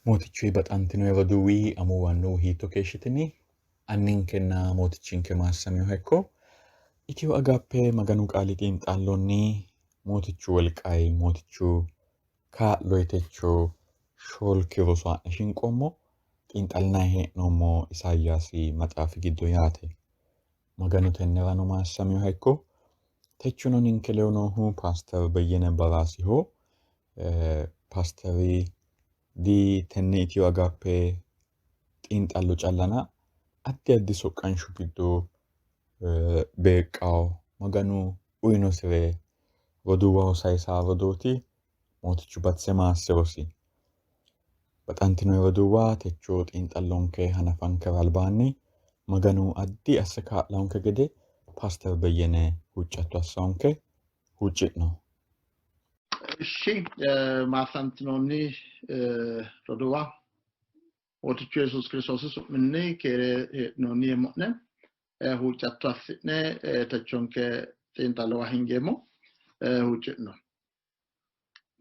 Mootichuyi baxantino roduuwi, amuwu, annuwu, hiitto keeshshitini? Anninkenna Mootichinke maassaminoha ikko. Itiyo Agaappe Maganu Qaali xiinxallonni Mootichu wolqayi, Mootichu kaa'loyi techo shoolki roso ha'ne shinqoommo. Xiinxallinanni hee'noommo Isayaasi maxaafi giddo yaate. Maganu tennerano maassaminoha ikko. Techono ninke ledo noohu Paaster Beyyene Baraasiho. Paasteri di tenne Itiyo Agaappe xiinxallo callana addi addi soqqansho giddo beeqqawo Maganu uyinosire roduuwaho sayisa rodooti. Mootichu batise maassirosi. Baxantino roduuwa, techo xiinxallonke hanafankera albaanni Maganu addi asse kaa'lonke gede Paaster Beyyene huuccatto assonke. Huucci'no. Ishi maassantinoonni roduuwa, Mootichu Yesuusi Kiristoosi su'minni keere heedhinoonni yeemmo'ne. Huuccatto assi'ne techonke xiinxallowa hingeemmo. Huucci'no.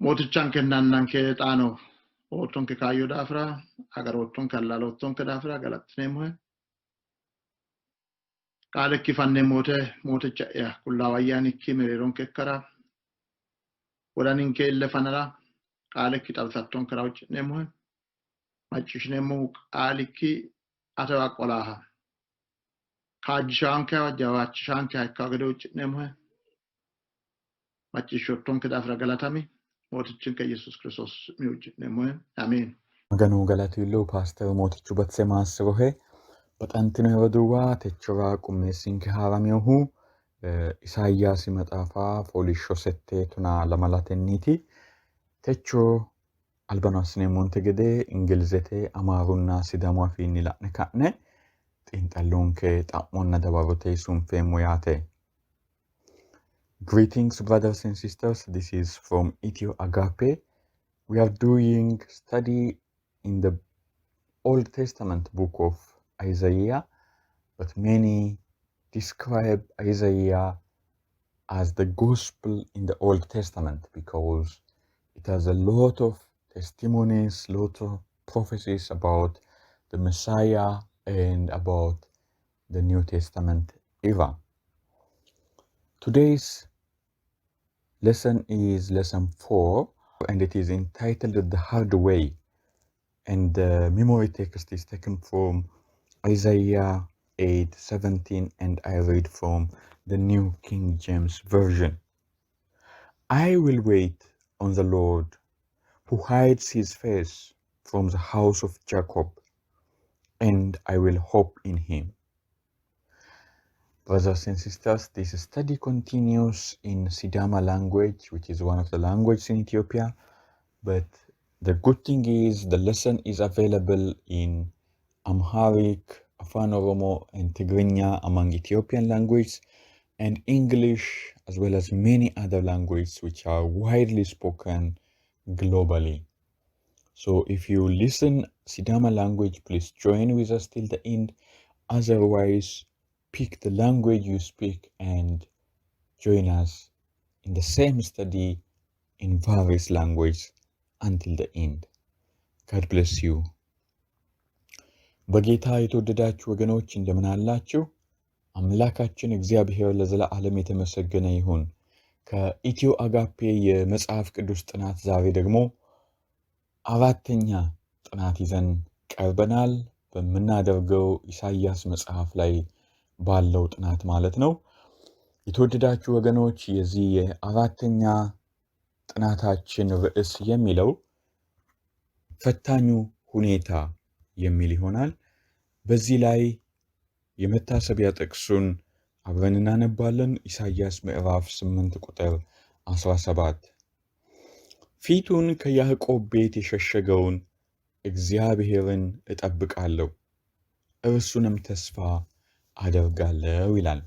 Mootichankenna Annanke, xaano oottonke kaayyo daafira, agaroottonke, allaaloottonke daafira galaxxineemmohe. Qaalekki fanneemmo wote Mooticha'ya, Qullaawu Ayyaanikki mereeronke ikkara, wodaninke ille fanara, qaalekki xawisattonkera huucci'neemmohe. Macciishshineemmohu qaalikki atewa qolaaha, kaajjishaankeha, jawaachishaankeha ikkawo gede huucci'neemmohe. Macciishshoottonke daafira galatami. Mootichinke Yesuus Kiristoos su'minni huucci'neemmohe. Amiin. Maganu galatu iillo. Paaster Mootichu batise maassirohe. Baxantino roduuwa, techora qummeessinke haaraminohu Isayaasi maxaafa fooliishsho sette tona lamalatenniiti. Techo albano assineemmonte gede Ingilizete, Amaarunna Sidaamu afiinni la'ne ka'ne xiinxallonke xa'monna dawarote sunfeemmo yaate. Greetings, brothers and sisters. This is from Ethio Agape. We are doing study in the Old Testament book of Isaiah, but many describe Isaiah as the gospel in the Old Testament because it has a lot of testimonies, lot of prophecies about the Messiah and about the New Testament era. Today's lesson is lesson 4, and it is entitled The Hard Way. And the memory text is taken from Isaiah 8:17, and I read from the New King James Version. I will wait on the Lord, who hides his face from the house of Jacob, and I will hope in him. Brothers and sisters, this study continues in Sidama language, which is one of the languages in Ethiopia. But the good thing is the lesson is available in Amharic, Afan Oromo, and Tigrinya among Ethiopian languages, and English, as well as many other languages which are widely spoken globally. So if you listen Sidama language, please join with us till the end. Otherwise, pick the language you speak and join us in the same study in various languages until the end. God bless you. በጌታ የተወደዳችሁ ወገኖች፣ እንደምን አላችሁ? አምላካችን እግዚአብሔር ለዘላለም የተመሰገነ ይሁን። ከኢትዮ አጋፔ የመጽሐፍ ቅዱስ ጥናት ዛሬ ደግሞ አራተኛ ጥናት ይዘን ቀርበናል። በምናደርገው ኢሳይያስ መጽሐፍ ላይ ባለው ጥናት ማለት ነው። የተወደዳችሁ ወገኖች፣ የዚህ የአራተኛ ጥናታችን ርዕስ የሚለው ፈታኙ ሁኔታ የሚል ይሆናል። በዚህ ላይ የመታሰቢያ ጥቅሱን አብረን እናነባለን። ኢሳይያስ ምዕራፍ 8 ቁጥር 17፣ ፊቱን ከያዕቆብ ቤት የሸሸገውን እግዚአብሔርን እጠብቃለሁ፣ እርሱንም ተስፋ አደርጋለሁ ይላል።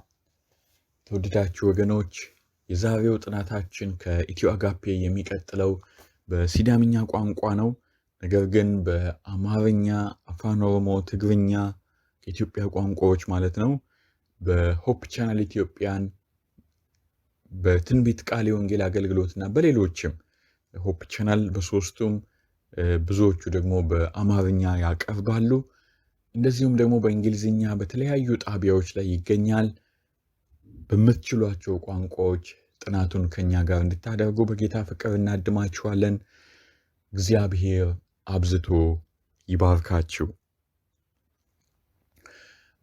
ተወደዳችሁ ወገኖች፣ የዛሬው ጥናታችን ከኢትዮ አጋፔ የሚቀጥለው በሲዳምኛ ቋንቋ ነው። ነገር ግን በአማርኛ፣ አፋን ኦሮሞ፣ ትግርኛ ከኢትዮጵያ ቋንቋዎች ማለት ነው፣ በ Hope Channel ኢትዮጵያን፣ በትንቢት ቃል የወንጌል አገልግሎት እና በሌሎችም Hope Channel በሶስቱም ብዙዎቹ ደግሞ በአማርኛ ያቀርባሉ። እንደዚሁም ደግሞ በእንግሊዝኛ በተለያዩ ጣቢያዎች ላይ ይገኛል። በምትችሏቸው ቋንቋዎች ጥናቱን ከኛ ጋር እንድታደርጉ በጌታ ፍቅር እናድማችኋለን። እግዚአብሔር አብዝቶ ይባርካችሁ።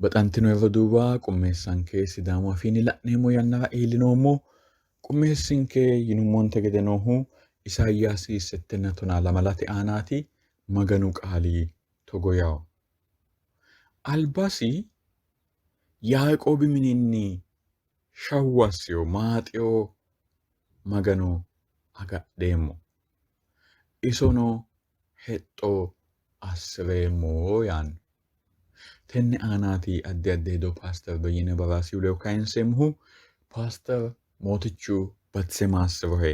Baxantino roduuwa, qummeessanke Sidaamu afiinni la'neemmo yannara iillinoommo. Qummeessinke yinummonte gede noohu Isayaasi 112 aanaati. Maganu qaali togo yawo: Albasi Yaaqoobi mininni shawwu assiyo maaxiyo Magano agadheemmo, isono hexxo assi'reemmo yaanno. Tenne aanaati addi addi hedo Paaster Beyyene Baraasihu ledo kayinseemmohu. Paaster, Mootichu batise maassirohe,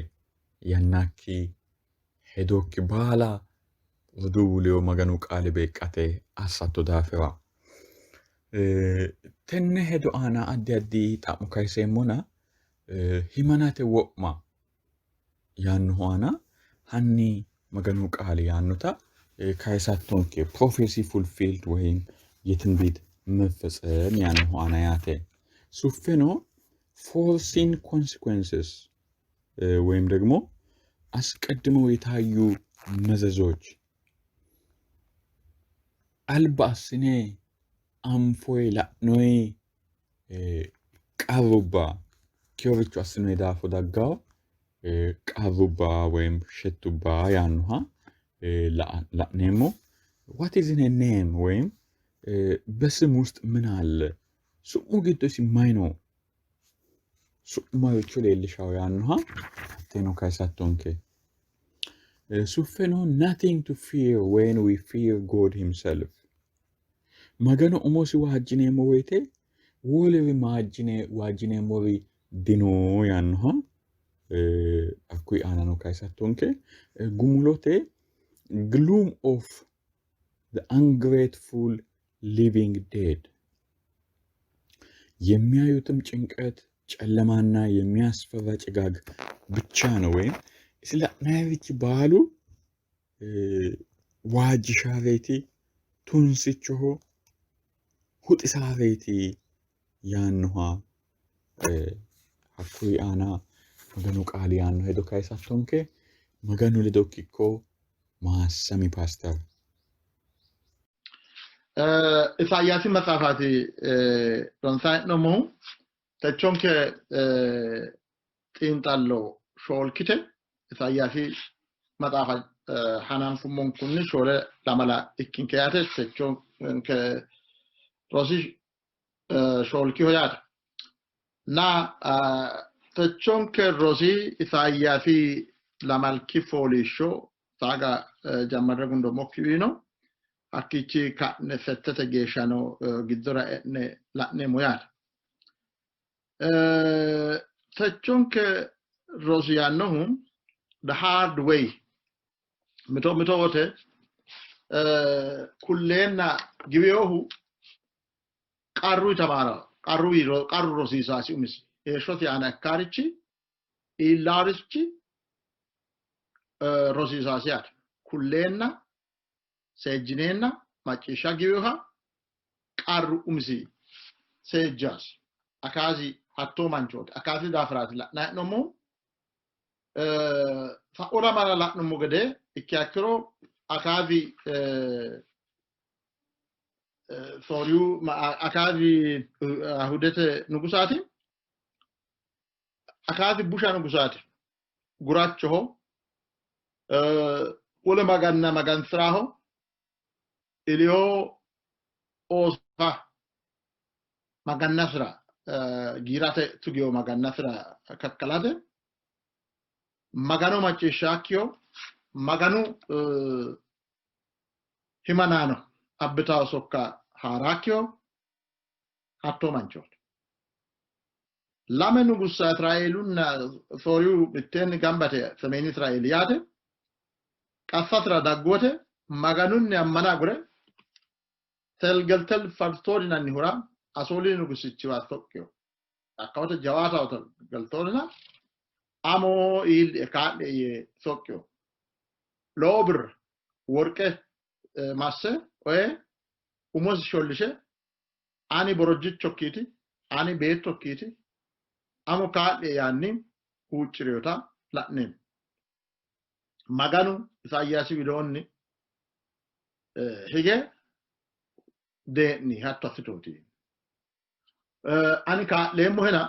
yannakki hedokki baala roduuwu ledo Maganu qaale beeqqate assatto daafira. Tenne hedo aana addi addi xa'mo kayiseemmona, himanate wo'ma yaannohu aana hanni Maganu qaali yaannota kayisattonke, prophecy fulfilled ወይም የትንቢት መፈጸም ያንሁ aana yaate። Suffeno foreseen consequences ወይም ደግሞ አስቀድመው የታዩ መዘዞች፣ alba assine anfoyi la'noyi qarrubba, ikkeworicho assinoyi daafo daggawo qarrubba ወይም shettubba yaannoha la'neemmo። What is in name ወይም በስም ውስጥ ምን አለ? Su'mu giddo isi mayi no? Su'mu maricho leellishawo yaannoha hatteeno kayisattonke. Suffeno nothing to fear when we fear God himself. Magano umosi waajjineemmo woyite woleri maajjine waajjineemmori dino yaannoha hakkuyi aanano kayisattonke. Gumulote gloom of the ungrateful living dead፣ የሚያዩትም ጭንቀት ጨለማና የሚያስፈራ ጭጋግ ብቻ ነው። ወይም ስለ ናይሪች baalu waajjishaareeti, tunsichoho, huxisaareeti yaannoha hakkuyi aana Maganu qaali yaanno hedo kayisattonke. Maganu ledokki ikko, maassami Paaster. Isayaasi maxaafaati ronsanni hee'noommohu. Techonke xiinxallo shoolkite. Isayaasi maxaafa hananfummonkunni 4 lamala ikkinke yaate. Techonke rosi shoolkiho yaate. Na techonke rosi Isayaasi 2 fooliishsho saaga jammarre gundommokkiwino hakkiichi ka'ne 8te geeshshano giddora e'ne la'neemmo yaate. Techonke rosi yaannohu the hard way. Mito mito wote kulleenna giwiyohu qarru tamaara, qarru rosiisaasi umisi heeshshote aana ikkaarichi iillaarichi rosiisaasi yaate. Kulleenna seejjineenna macciishsha giwiyoha qarru umisi seejjaasi. Akaazi hattoo manchooti. Akaazi daafiraati la'nanni hee'noommohu. Sa'u lamala la'nummo gede ikkiha ikkiro Akaazi Sooriyu Akaazi Ayhudete nugusaati. Akaazi busha nugusaati. Gurachoho, wole maganna magansiraho, iliyo oosofa magannasira giirate tugiyo magannasira kakkalate Magano macciishshaakkiyo, Maganu himanaano abbitawo sokka haaraakkiyo hattoo manchooti. Lame nugussa Israeelunna Sooriyu mitteenni gamba yite Semeeni Israeeli yaate qassasira daggu wote Maganunni ammana agure Telgeltel Fartoor yinannihura Asooli nugusichiwa soqqino. Hakka wote jawaataho Telgeltoorina amo iillie kaa'lie yee soqqino. Lowo birra Worqe masse oye umosi shollishe ani borojjichokkiiti, ani beettokkiiti, amo kaa'lie yaanni huucci'rinota la'neemmo. Maganu Isayaasi widoonni hige dee'ni hatto assitooti. Ani kaa'leemmohena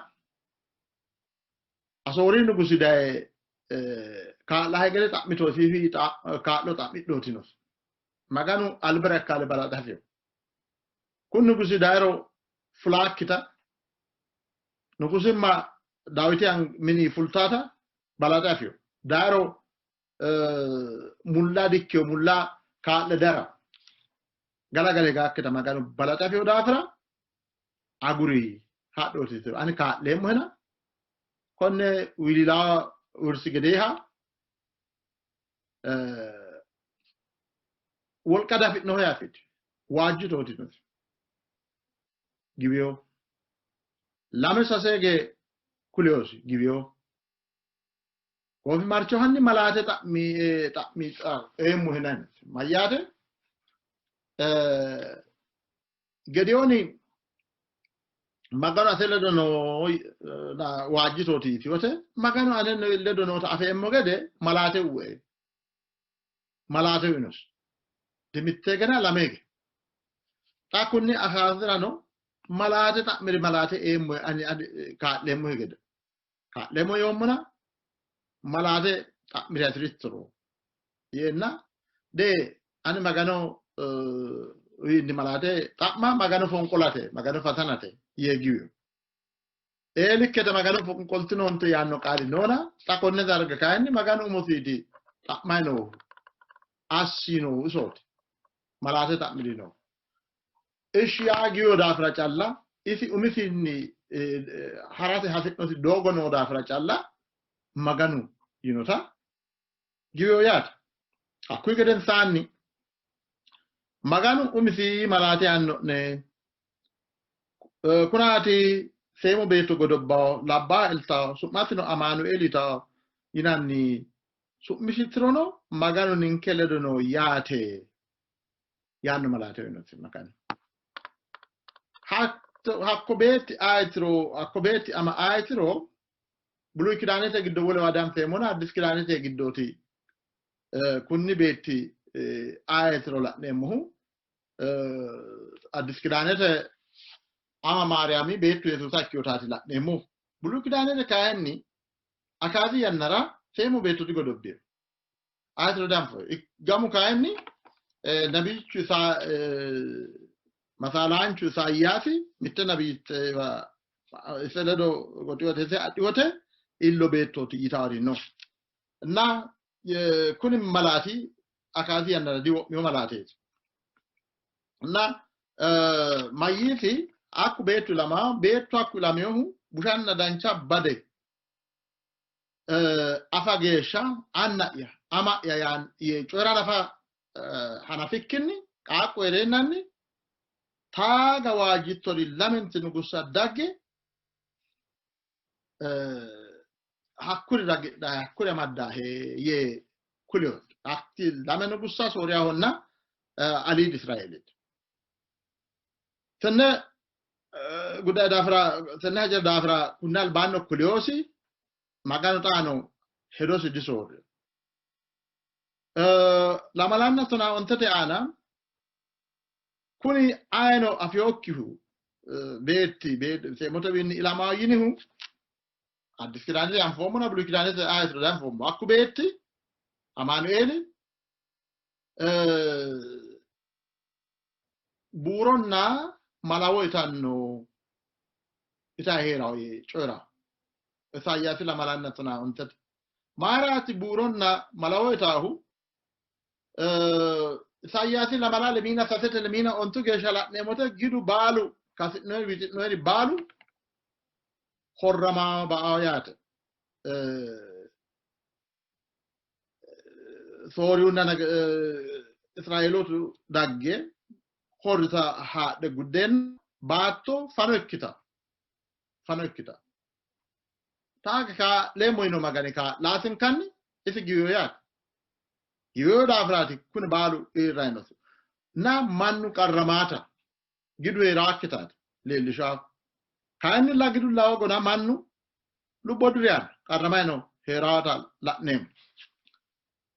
Asoori nugusi daye kaa'lahe gede xa'mitootiifi kaa'lo xa'midhootinosi. Maganu albira ikkaale balaxe hafino. Kun nugusi dayiro fulaakkita nugusimma Daawiti mini fultaata balaxe afino. Dayiro mulla dikkiyo mulla kaa'le dara galagale gaakkita Maganu balaxe afino daafira aguri hadhooti ani kaa'leemmohena konne wiliilaa wirsi gedeeha wolqa dafi'noho yaafiti waajjitootinosi giwiyo lame saseege kuliyosi giwiyo goofimarcho hanni malaate xa'mi xa'mi eemmohena mayyaate Gedeyooni Maganu ate ledo noo waajjitooti yite Maganu ane ledo noota afeemmo gede malaate uwe malaate uyinosi. Mitte gena lameege. Xa kunni Akaazirano malaate xa'miri malaate eemmo ani kaa'leemmohe gede. Kaa'leemmo yoommona malaate xa'miri hasi'rittoro yeenna de ani Magano wiinni malaate xa'ma Magano fonqolate Magano fatanate yee giwiyo. Ee likkete Magano fonqoltinoonte yaanno qaali noona xa konne darga kayinni Maganu umosiiti xa'mayi noohu assinohu isooti malaate xa'mirino. Ishi yaa giwiyo daafira calla isi umisinni harate hasi'nosi doogo noo daafira calla Maganu yinota giwiyo yaate. Hakkuyi gedensaanni Maganu umisi malaate aanno'ne. Kunaati seemo beetto godobbawo labbaa iltawo su'masino Amaanueeli yitawo yinanni su'misi tirono Maganu ninke ledo no yaate yaanno malaate uyinosi Maganu. Hakko beetti ayetiro hakko beetti ama ayetiro Buluy Kidaanete giddo wolewa danfeemmona Addis Kidaanete giddooti kunni beetti ayetiro la'neemmohu. Addis Kidaanete ama Maariyaami beettu Yesuusa ikkinotaati la'neemmohu. Buluy Kidaanete kayinni Akaazi yannara seemo beetto digodobbino. Ayetiro danfo. Gamu kayinni nabiyichu masaalaanchu Isayaasi mitte nabiyittewa ise ledo goxiwote ise adhiwote illo beettooti yitaari no. Na kuni malaati Akaazi yannara diwo'mino malaateeti. Na mayyiiti hakku beettu ilama beettu hakku ilaminohu bushanna dancha bade afa geeshsha anna'ya ama'ya yee coyi'ra nafa hanafikkinni qaaqqu hee'reennanni taaga waajjittori lamenti nugussa dagge hakkuri ragidhahe hakkuri amaddahe yee kuliyo. Hatti lame nugussa Sooriyahonna aliidi Israeelete. Tenne gudaye daafira tenne haja daafira kunni albaanno kuliyosi Maganu xaano hedosi disoorrino. Lamalanna tonaa ontete aana kuni ayino afiyokkihu beetti seemotewiinni ilamaa yinihu Addis Kidaanete anfoommona Buluy Kidaanete ayetiro dianfoommo. Hakku beetti Amaanueeli buuronna malawo itanno itayi hee'rawo yee coyi'ra. Isayaasi lamalanna tonaa ontete. Mayiraati buuronna malawo itaahu? Isayaasi lamala lemiina sasete lemiina ontu geeshsha la'neemmote gidu baalu kasi'noyeri wixi'noyeri baalu horrama ba'ao yaate. Sooriyunna Israeelootu dagge horrita haadhe guddeen baatto fano ikkita. Fano ikkita. Taaka kaa'leemmo yino Magani kaa'laasinkanni isi giwiyo yaate. Giweyo daafiraati kuni baalu iirrayinosi. Na mannu qarramaata gidu heeraakkitaati leellishaa. Kayinnilla gidu lawa gona mannu lubbo diriyaan qarramayino heeraata la'neemmo.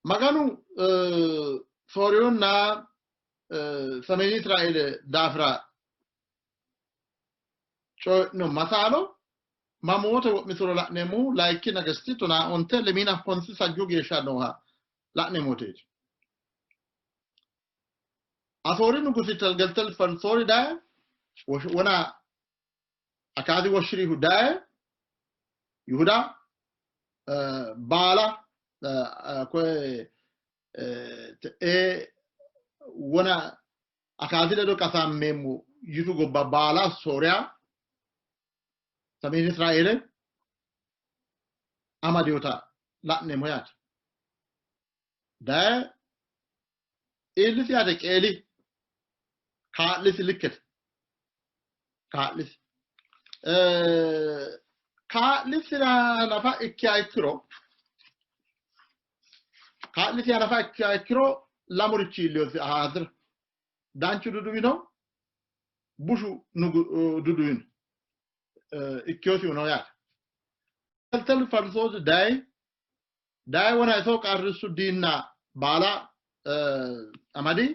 Maganu Sooriyunna ሰሜን Israa'eele daafira coyi'no masaalo mamoote wo'mituro la'neemmohu layikki Nagesti 15 lemiina honsi sajju geeshsha nooha la'neemmoteeti. Asoori nugusi Telgeltel Felsoori daye wona Akaazi woshshirihu daye Yihuda baala koye wona Akaazi ledo qasammeemmo yitu gobba baala Sooriya ሰሜን Israa'eele amadiyota la'neemmo yaate. Daye iillisi yaate qeeli kaa'lisi likkete kaa'lisi kaa'lisira nafa ikkiha ikkiro kaa'lisiha nafa ikkiha ikkiro lamurichi iilliyosi Ahaazira danchu duduwino bushu duduwino ikkiyosihu no yaate. Teltel Farsooti dayi dayi wona iso qarrissu diinna baala amadi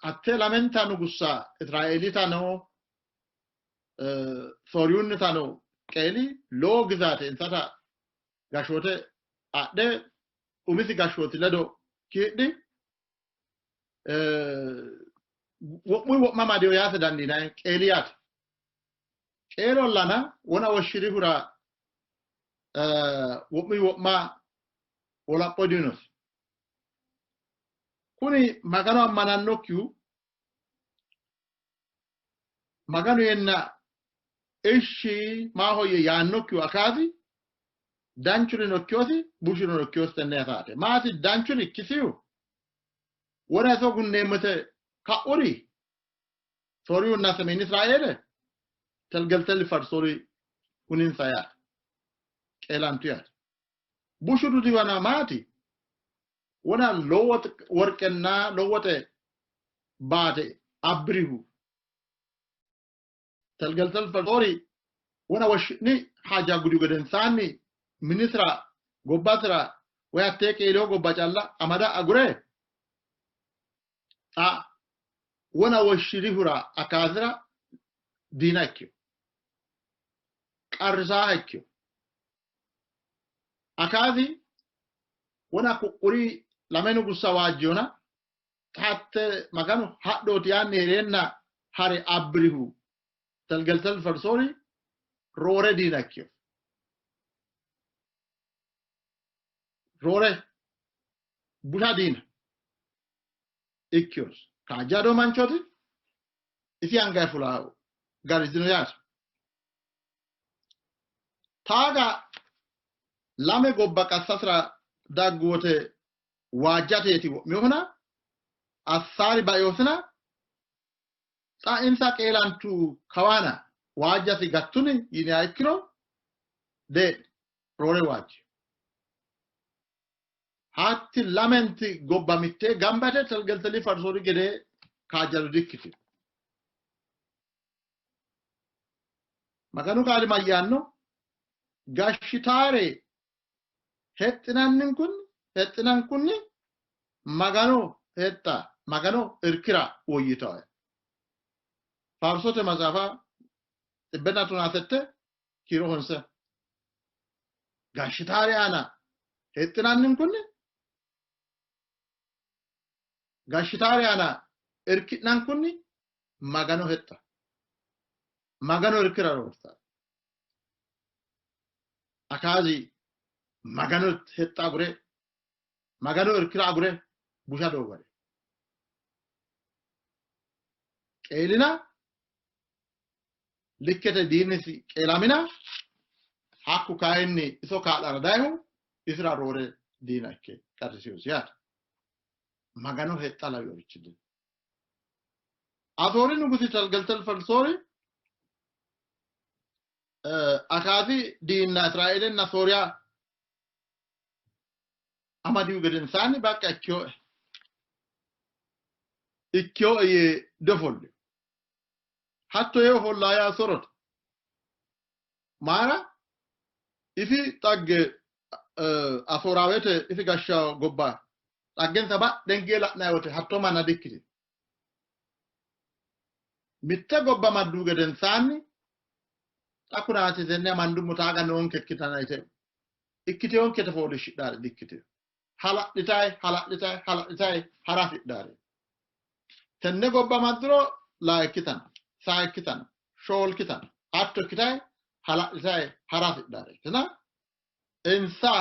hatte lamenta nugussa Israa'eelitano Sooriyunnitano qeeli lowo gizaate insata gashshoote adhe umisi gashshooti ledo kiidhi wo'muyi wo'ma madiyo yaate dandiinanni qeeli yaate. Qeelollana wona woshshirihura wo'muyi wo'ma wolapho dinosi. Kuni Magano ammanannokkihu Maganu yenna ishshi maahoyye yaannokkihu Akaazi danchurino ikkiosi bushurino ikkiosi tenne yaate. Maati danchuri ikkisihu? Wona iso gunneemmote ka'uri Sooriyunna ሰሜን Israa'eele telgeltelli Farsoori huninsa yaate. Qeelantu yaate. Bushu dudiwana maati? Wona lowo worqenna lowote baate abbirihu telgeltel Farsoori wona woshshi'ni haja gudi gedensaanni minisira gobbasira woy hattee qeeliyo gobba calla amada agure xa wona woshshirihura Akaazira diina ikkiyo qarrisaaha ikkiyo. Akaazi wona ku'uri lame nugussa waajjiyona hatte Maganu hadhooti yaanni hee'reenna hare abbirihu Telgeltel Farsoori roore diina ikkiyo. Roore busha diina ikkiyos. Kaajjado manchooti isi anga fula gari dino yaate. Taaga lame gobba qassasira daggu wote waajjateeti wo'miyohuna Assaari baiyosina xa insa qeelantu kawaana waajjasi gattuni yiniha ikkiro dee'ni roore waajji. Hatti lamenti gobba mittee gamba yite Telgelteli Farsoori gedee kaajjado dikkitino. Maganu qaali mayyaanno? Gashshitaare hexxinanninkunni hexxinankunni Magano hexxa Magano irkira woyyitawe. Faarsote maxaafa 117 kiiro 9. Gashshitaare aana hexxinanninkunni gashshitaare aana irki'nankunni Magano hexxa Magano irkira roortawe. Akaazi Magano hexxa agure Magano irkira agure busha doogo ha'ri. Qeelina likkete diinisi qeelamina hakku kayinni iso kaa'lara dayihu isira roore diina ikke qarrisinosi yaate. Magano hexxa lawinorichi dino. Asoori nugusi Telgeltel Felsoori Akaazi diinna Israeelenna Sooriya Amadihu gedensaanni bakka ikkiyoe ikkiyoe yee diofollino. Hatto yee ofolla yaa sorote. Mayira? Isi xagge Asooraawete isi gashsha gobba xaggensa badhenge la'nanni wote hattoo manna dikkitino. Mitte gobba amadduhu gedensaanni xa kunaati tenne amandummo taaga noonke ikkitana yite ikkiteyonkete fooliishshidhaare dikkitino. Hala'litayi hala'litayi hala'litayi hara hasidhaare. Tenne gobba amadduro layikkitana, sayikkitana, shoolkitana, hatto ikkitayi hala'litayi hara hasidhaareetina insa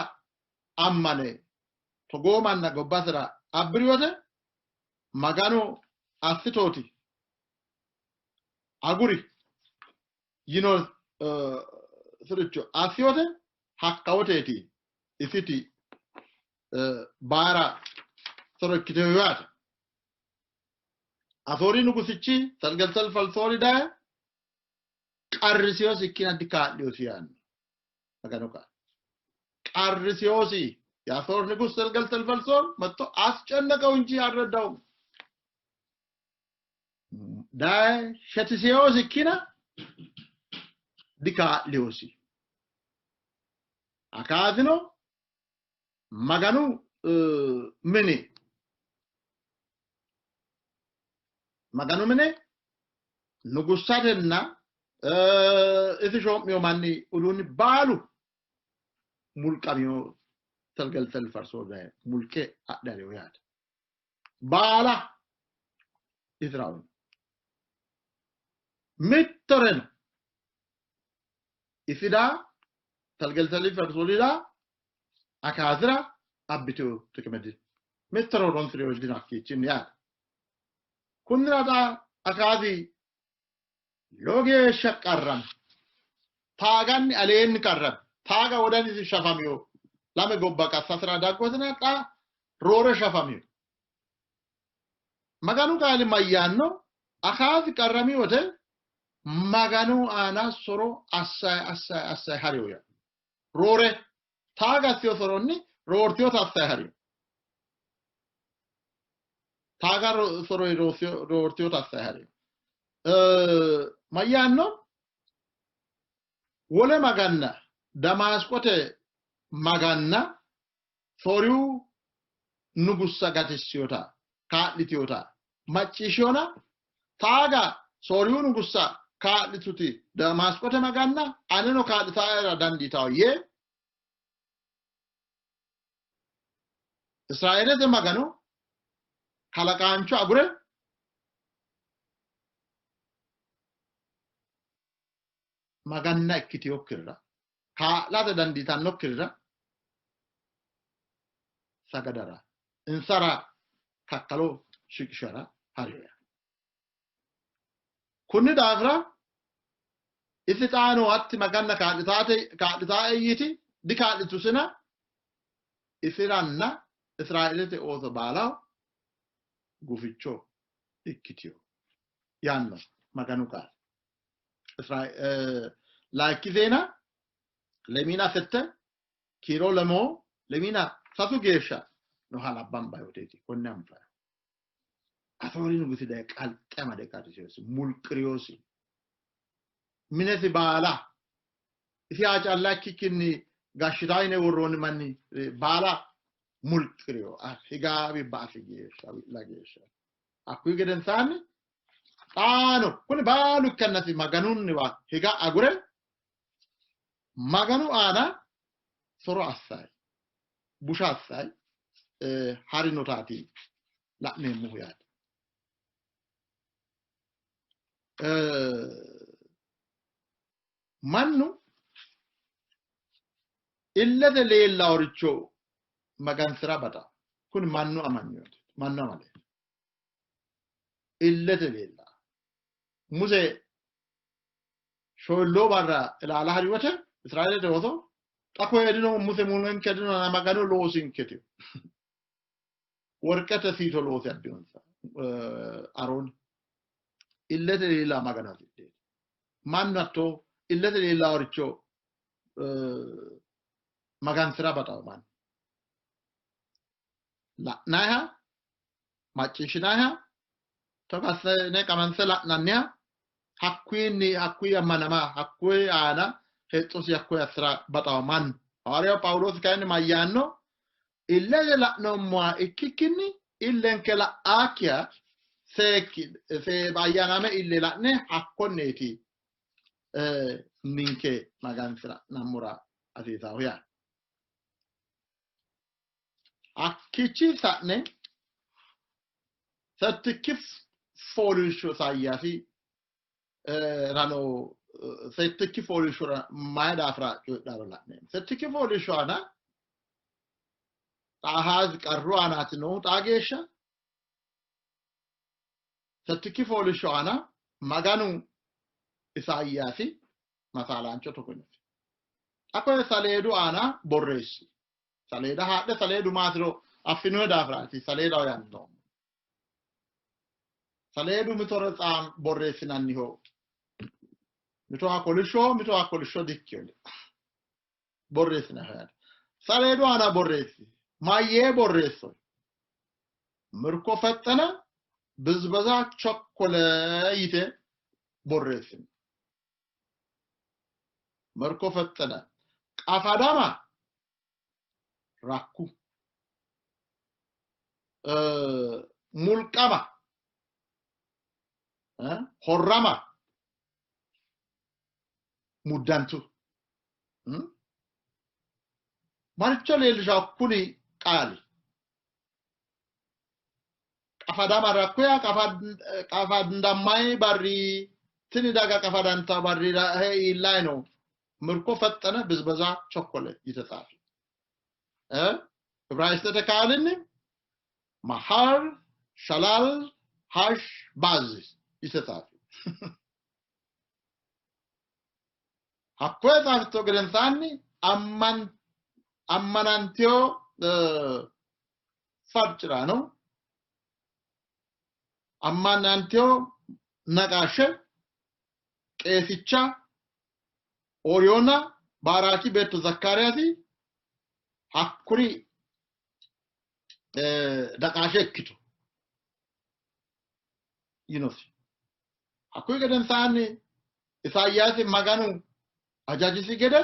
ammane togoo manna gobbasira abbiri wote Maganu assitooti aguri yino siricho assi wote hakka woteeti isiti baara soro ikkiteyo yaate. Asoori nugusichi Salgelsalfalsoori daye qarrisiyosi ikkina dikaa'liyosi yaanno Maganu qaali. Qarrisiyosi የአሦር ንጉሥ ሰልገልሰልፈልሶር መጥቶ አስጨነቀው እንጂ አልረዳውም። ዳይ ሸትሴዎስ ikkina dikaa'liyosi Akaazino Maganu mine Maganu mine nugussatenna isi shoo'miyo manni uduunni baalu mulqamino Salgalsal farsoo daye mulqe adhariyo yaate. Baala Israa'uno mittoreno isida Salgalsali farsoolida Akaazira abbitino xiqime dino. Mittore horonsi'rino dino hakkiichinni yaate. Kunnira xa Akaazi lowo geeshsha qarrami. Taaganni aleenni qarrami. Taaga wodanisi shafamino. Lame gobba qassasira daggotina xa roore shafamino. Maganu qaali mayyaanno? Akaazi qarrami wote Maganu aana soro assayi assayi assayi hariyo yaanno. Roore taaga assiyo soronni roortiyota assayi hariyo. Taaga soroyi roortiyota assayi hariyo. Mayyaanno? Wole maganna Damaasqote maganna Sooriyu nugussa gatissiyota kaa'litiyota macciishshiyona taaga Sooriyu nugussa kaa'lituti Damaasqote maganna aneno kaa'litaera dandiitanno yee Israeelete Magano kalaqaancho agure maganna ikkitinokkirira kaa'late dandiitannokkirira sagadara insara kakkalo shiqishara ha'rino. Kunni daafira isi xaano hatti maganna kaa'litae yiti dikaa'litusina isiranna Israeelete ooso baalaho guficho ikkitino yaanno Maganu qaali. Layikki zeena lemiina sette kiiro lemoo lemiina sasu geeshsha nooha labbamba yoteeti konne anfayi. Asoori nugusi daye qalxe amade qarrisiyosi mulqiriyosi minesi baala isi haa calla ikkikkinni gashshitaa yine worroonni manni baala mulqiriyo higaawi ba'asi geeshsha wi'la geeshsha. Hakkuyi gedensaanni xaano kuni baalu ikkannasi Maganunniwa higa agure Maganu aana soro assayi busha assayi harinotaati la'neemmohu yaate. Mannu illete leellaworicho magansi'ra baxa. Kuni mannu amanyoote, mannu amaleeti. Illete leella. Muse shoyilloo barra ilaala hari wote Israeelete ooso xa koye dino Muse mulenke dino Maganu loosinketi. Worqete siito loosi abbinonsa Arooni. Illete leella Maganu hasidheeti. Mannu hatto illete leellaworicho magansi'ra baxawo mannu. la'nayiha macciishshinayiha togo assine qamanse la'nanniha hakkuyinni hakkuyi ammanama hakkuyi aana hexxosi hakkuyi assira baxawo mannu. Hawaariyawu Phaawuloosi kayinni mayyaanno? Illete la'noommoha ikkikkinni illenke la'aakkiha seekki ayyaanaame ille la'ne hakkonneeti ninke magansi'nammora hasiisahu yaate. Hakkiichi sa'ne settikki fooliishsho Isayaasi rano settikki fooliishshora mayi daafira coyidharo la'neemmo. Settikki fooliishsho aana Ahaazi qarru aanaati noohu xaa geeshsha. Settikki fooliishsho aana Maganu Isayaasi masaalaancho togo yinosi. Xa koye saleedu aana borreessi. Saleeda haadhe saleedu maatiro affinoonni daafiraati saleedaho yaanni noommo. Saleedu mitore borreessinanniho. Mitoha kolishshoho, mitoha kolishsho dikkino. Borreessinanniho yaate. Saleedu aana borreessi. Mayyee borreesso? Mirko fexxene ብዝበዛ ቸኮለ yite borreessino. Mirko fexxene qafadama rakku mulqama horrama muddantu maricho leellishawo kuni qaali? Qafadama rakku yaa qafadammayi barri tini daga qafadanta barri iillayi no. Mirko fexxene ብዝበዛ ቸኮለ yite tsaafi. Ibraayisxete qaalinni Mahar Shalal Hash Baz yite tsaafi. Hakkoye tsaafitto gedensaanni ammanantiyo farciraano ammanantiyo naqaashe qeesicha Ooriyoona Baaraaki beetto Zakkaariyaasi hakkuri naqaashe ikkitu yinosi. Hakkuyi gedensaanni Isayaasi Maganu hajajisi gede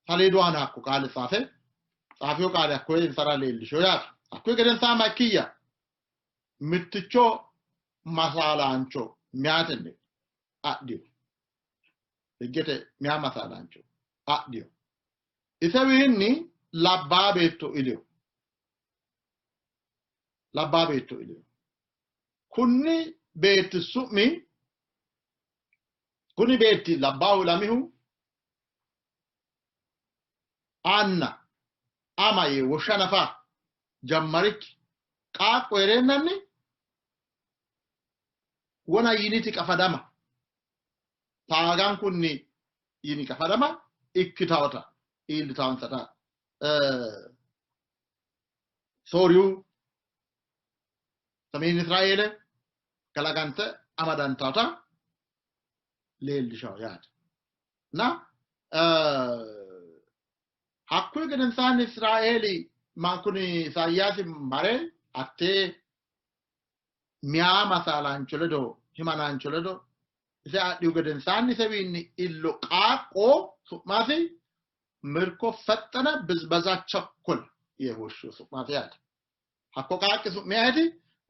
saleedu aana hakko qaale tsaafe tsaafiyo qaale hakkoye insara leellisho yaate. Hakkuyi gedensaanni makkiyya mitticho masaalaancho miyaatenni adhiyo. Higgete miyaa masaalaancho adhiyo. Isewiinni labbaa beetto iliyo. Labbaa beetto iliyo. Kunni beetti su'mi kuni beetti labbaahu ilamihu anna ama yee woshsha nafa jammarikki qaaqqo heereennanni wona yiniti qafadama taagankunni yini qafadama ikkitawota iillitawonsata Sooriyu ሰሜን Israa'eele kalaqante amadantawota leellishawo yaate. Na hakkuyi gedensaanni Israeeli kuni Isayaasi mare hattee miyaa masaalaancho ledo himanaancho ledo ise adhihu gedensaanni isewiinni illo qaaqqo su'masi Mirko fexxene ብዝበዛ ቸኮለ yee woshshiyo su'maati yaate. Hakko qaaqqi su'mi ayeti?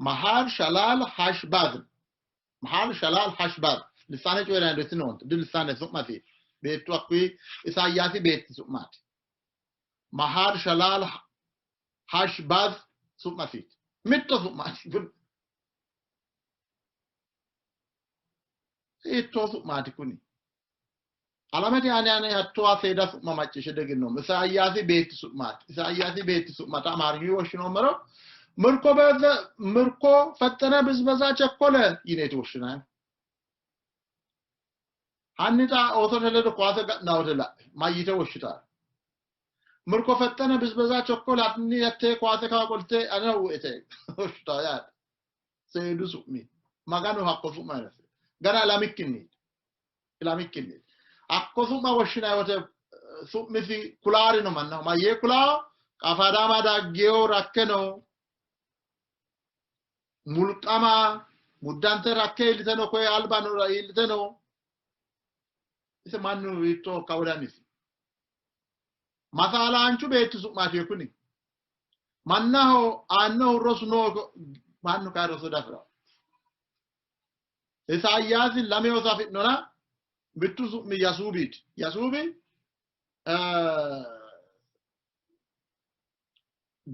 Mahar Shalal Hashbaz. Mahar Shalal Hashbaz. Lissaane coyi'ranni noonte dilissaane su'masi beettu hakkuyi Isayaasi beetti su'maati. Mahar Shalal Hashbaz su'masiiti. Mitto su'maati kun. Hiittoo su'maati kuni? Alamete aana ane hattooha seeda su'ma macciishshe diegennoomo. Isayaasi beetti su'maati. Isayaasi beetti su'mata Amaarinyunni woshshinoommero Mirko fexxene ብዝበዛ ቸኮለ yineeti woshshinanni. Hanni xa oosote ledo kowaase ga'naa wote la'e mayyite woshshitaaro? Mirko fexxene ብዝበዛ ቸኮለ atinni hattee kowaase kawa qolte anera u'ete woshshitaa yaate. Seedu su'mi Maganu hakko su'ma yinasi. Gana ilamikkinniiti. Ilamikkinniiti. Hakko su'ma woshshinanni wote su'misi kulaarino mannaho mayyee kulaa? Qafadama daggeyo rakke no. Mulqama muddante rakke iillite no, koye alba no iillite no. Ise mannu hiittoo kawodanisi. Masaalaanchu beetti su'maati kuni. Mannaho aannohu rosu noo, mannu kayi roso dafira. Isayaasi lame ooso afi'nona mittu su'mi Yasuubiiti. Yasuubi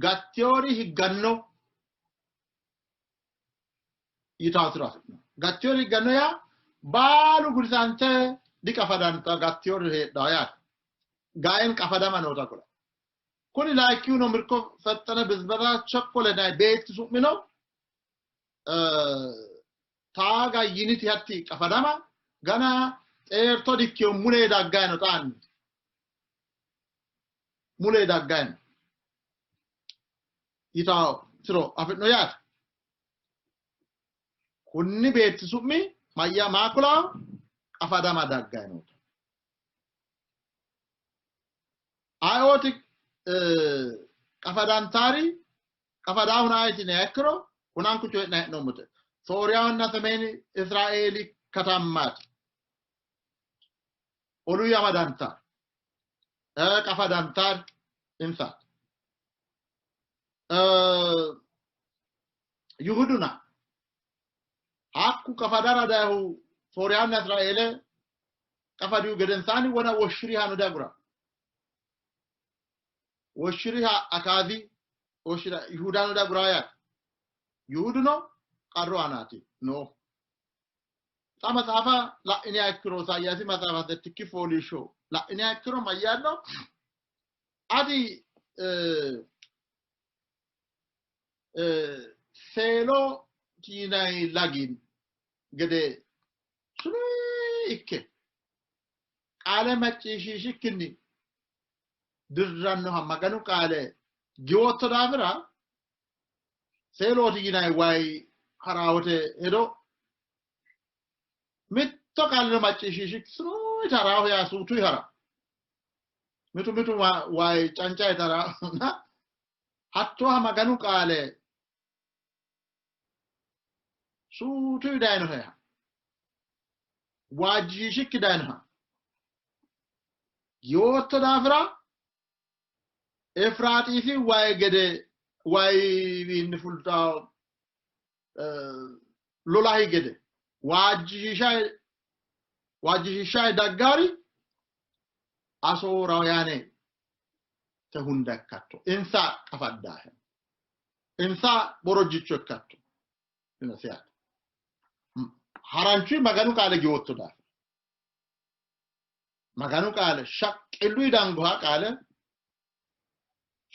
gattiyoori higganno yitaatiro afi'no. Gattiyoori higganno yaa baalu gudisante diqafadanta gattiyoori heedhaa yaate. Gaa'een qafadama noota kula. Kuni layikkihuno Mirko Fexxene Bizbeza Chekkole nay beetti su'mino taaga yiniti hatti qafadama gana xeerto dikkiyo mule daggayi no xaanni mule daggayi no yitawo tiro afi'no yaate. Kunni beetti su'mi mayya maa kulawo qafadama daggayi noota. Ayeooti qafadantaari qafadaahuna ayeti yiniha ikkiro kunanku coyi'na hee'noommote. Sooriyahonna Semeeni Israeeli katammaati. Olu amadantaari qafadantaari insaati. Yihuduna hakku qafadara dayihu Sooriyanna Israeele qafadihu gedensaanni wona woshshirihano diagura. Woshshiriha Akaazi woshshira Yihudano diagura yaate. Yihuduno qarru aanaati noohu. Xa maxaafa la'iniha ikkiro Isayaasi maxaafa settikki fooliishsho la'iniha ikkiro mayyaanno? Ati seelo yinanni lagi gede sumii ikke qaale macciishshiishikkinni dirrannoha Maganu qaale giwootto daafira seelooti yinanni wayi harawote hedo mitto qaaleno macciishshiishikki sumii taraaho yaa suutuyi hara mitu mitu wayi cancayi taraahona hattooha Maganu qaale suutuyi dayinoheha waajjishikki dayinoha yootto daafira Efiraaxiisi wayi gede wayiwiinni fultawo lolahi gede waajjishiishayi daggaari Asooraawiyaane te hunda ikkatto, insa qafaddahe, insa borojjicho ikkatto yinosi yaate. Haranchu Maganu qaale giwootto daafira Maganu qaale shaqqillu dangoha qaale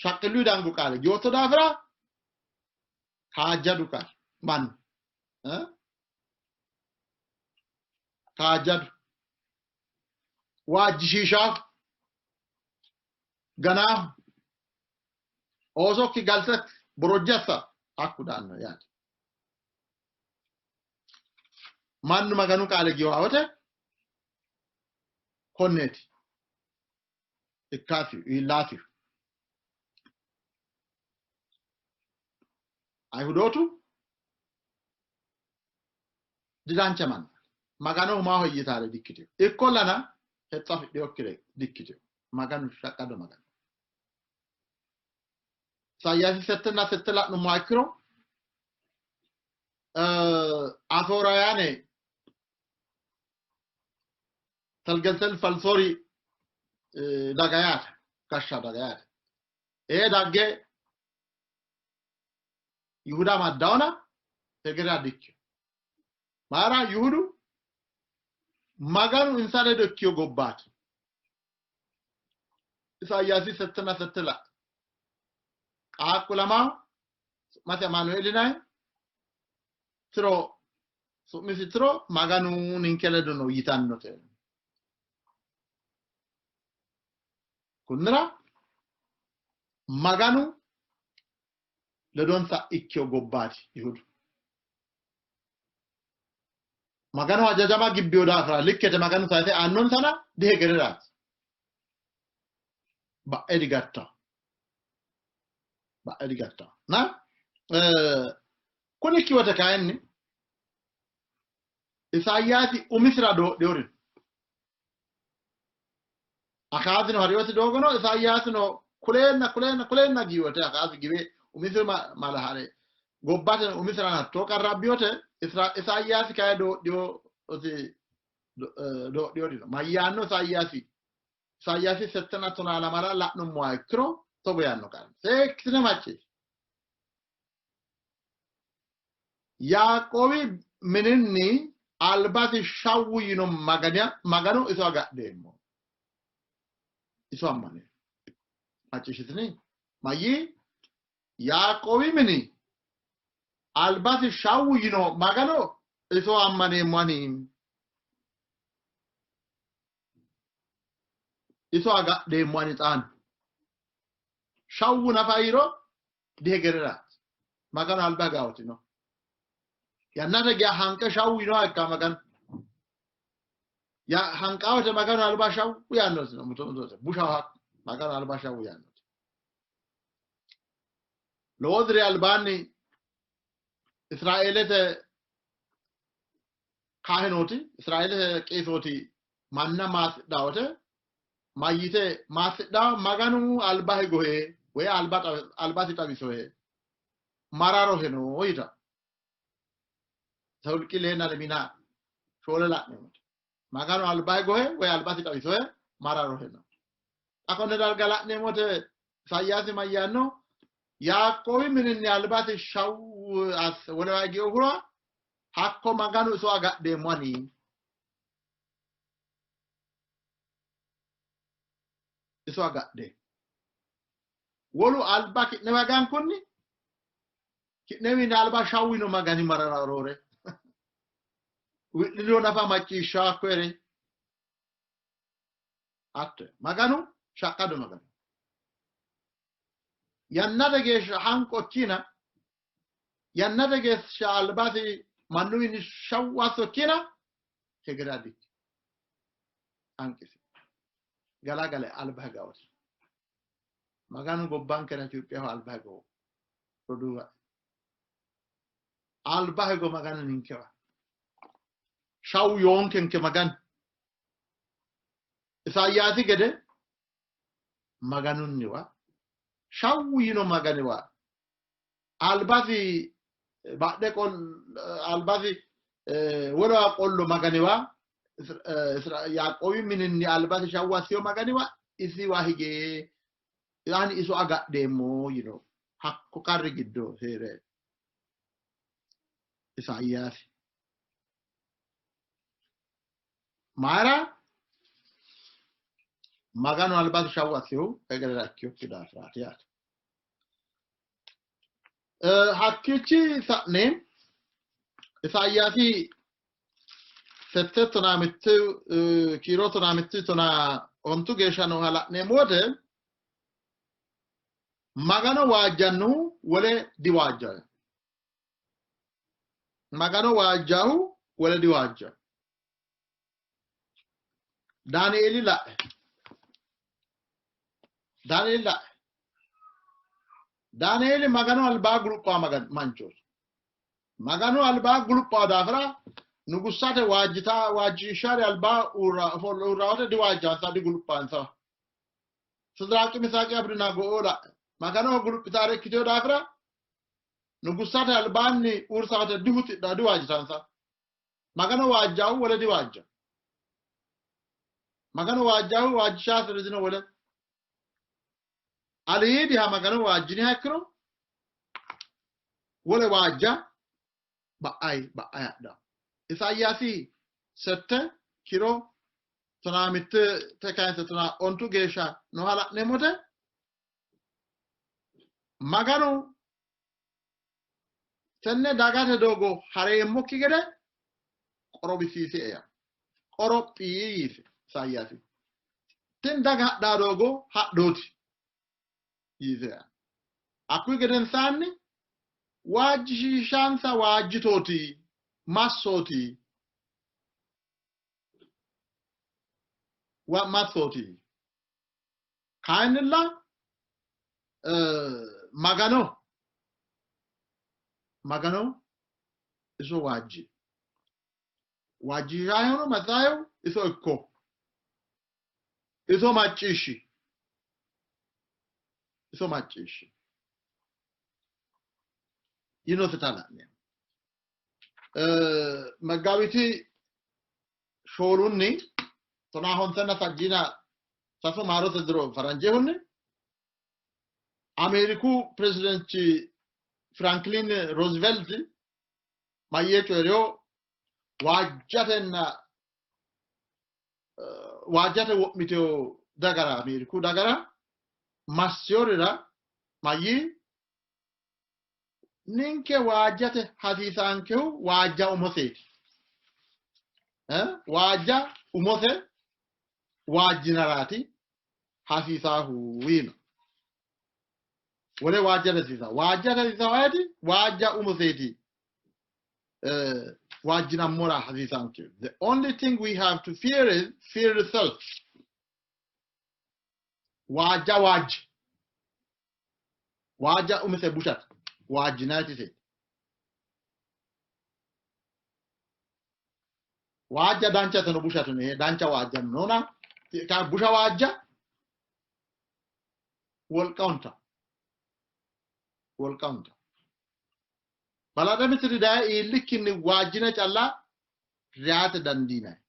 shaqqillu dango qaale giwootto daafira kaajjadu qaale mannu kaajjadu waajjishiishahu ganaahu oosokki galtekki borojje assa hakku daanno yaate. Mannu Maganu qaale giwa wote konneeti ikkaasi iillaasi. Ayihudootu didancha manna Maganoho maahoyye yitaare dikkitino. Ikkollana hexxo afidhinokkire dikkitino. Maganu shaqqado Magano. Isayaasi settenna sette la'nummoha ikkiro Asooraayaane Telgeltel Falsoori daga yaate, gashsha daga yaate. Ee dagge Yihuda amaddawona hegerera dikkino. Mayira Yihudu Maganu insa ledo ikkiyo gobbaati. Isayaasi settenna sette la qaaqqu lamaho su'masi Amaanueeli yinanni tiro su'misi tiro Maganu ninke ledo no yitannote. Kunnira Maganu ledonsa ikkiyo gobbaati Yihudu. Maganu hajajama gibbiyo daafira likkete Maganu sayise aannonsana dihegereraati. Ba'e digattawo. Ba'e digattawo. Na kuni ikki wote kayinni Isayaasi umisira doodhiyorino. Akaazino hariyosi doogono Isayaasino kuleenna kuleenna kuleenna giwote Akaazi giwe umisira mala hare gobbate umisira hattoo qarra abbiyote Isayaasi kayi doodhiyosi doodhiyorino. Mayyaanno Isayaasi? Isayaasi 7 12 la'nummoha ikkiro togo yaanno qaale seekkitine macciishshe. Yaaqoobi mininni albasi shawwu yino Magano iso agadheemmo. Iso ammane. Macciishshitini? Mayyii? Yaaqoobi mini albasi shawwu yino Magano iso ammaneemmo ani. Iso agadheemmo ani xaano. Shawwu nafa yiro dihegereraati. Maganu alba gaawotino. Yannate geya hanqe shawwu yinoha ikka Maganu. Ya hanqawote Maganu alba shawwu yaannosi no muto mutote bushaho Maganu alba shawwu yaannosi. Lowo diri albaanni Israeelete kaahinooti Israeelete qeesooti manna maasidhawote mayyite maasidhawo Maganu alba higohe woy albasi xawisohe mararoheno yita. Sawulqi leenna lemina shoole la'neemmote. Maganu alba higohe woy albasi xawisohe mararoheno. Xa konne darga la'neemmote Isayaasi mayyaanno? Yaaqoobi mininni albasi shawwu asse wolewa higinohura hakko Maganu iso agadheemmo ani. Iso agadhe. Wolu alba ki'newa gankunni ki'newiinni alba shawwino Magani marara roore. Wi'lino nafa macciishsha hakkoere. Hatto Maganu shaqqado Maganu. Yannate geeshsha hanqokkina yannate geeshsha albasi mannuwiinni shawwu assokkina hegera dikki. Hanqisi. Galagale alba higawosi. Maganu gobbankera Itophiyaho alba higowo. Roduuwa. Alba higo Maganu ninkewa. Shawwu yoonkenke Maganu. Isayaasi gede Maganunniwa shawwu yino Maganiwa albasi badhe qol albasi wolewa qollo Maganiwa Yaaqoobi mininni albasi shawwu assiyo Maganiwa isiwa hige ani iso agadheemmo yino hakko qarri giddo hee're Isayaasi. Mayira? Maganu albasi shawwu assihu hegerera ikkinokki daafiraati yaate. Hakkiichi sa'ne Isayaasi 7 15 kiiro 15 11 geeshsha nooha la'neemmo wote Magano waajjannohu wole diwaajjanno. Magano waajjahu wole diwaajjanno. Daanieeli la'e. Daanieeli la'e. Daanieeli Maganu albaa guluphaa manchooti. Maganu albaa guluphaa daafira nugussate waajjitaa waajjishshari albaa uurrawote diwaajjansa diguluphaansa. Sidiraaqi Misaaqi Abdinaago'oo la'e. Maganoho guluphitaare ikkiteyo daafira nugussate albaanni uursawote dihuxidha diwaajjitansa. Magano waajjahu wole diwaajja. Magano waajjahu waajjishaasiri dino wole. Aliidiha Magano waajjiniha ikkiro wole waajja ba'ay ba'ay hadha. Isayaasi 7 kiiro 15 te kayinse 11 geeshsha nooha la'neemmote Maganu tenne dagate doogo hareemmokki gede qorowisiisie yaa. Qorophii yiise Isayaasi. Tini daga hadhaa doogo hadhooti yiise yaa. Hakkuyi gedensaanni waajjishiishansa waajjitooti massooti massooti. Kayinnilla Magano Magano iso waajji waajjishayihuno maxaayihu iso ikko iso macciishshi iso macciishshi yinosita la'neemmo. መጋቢት ሾሉኒ ቶና ሆንተና ሳጂና ሳሶ ማሮተ ድሮ ፈረንጄሁኒ አሜሪኩ ፕሬዚደንት ፍራንክሊን ሮዝቬልት ማዬ ጮሪዮ ዋጃተና waajjate wo'miteyo dagara Ameeriku dagara massiyorira mayyi ninke waajjate hasiisaankehu waajja umoseeti. Waajja umose waajjinaraati hasiisaahu yiino. Wole waajjate hasiisaa waajjate hasiisaa ayeti waajja umoseeti waajjinammora hasiisaankehu. The only thing we have to fear is fear itself. Waajja waajji waajja umise bushate waajjinaatise waajja danchateno bushateno dancha waajjano noona ka busha waajja wolqa hunta wolqa hunta balaxe mitiri daye iillikkinni waajjine calla reyate dandiinayi.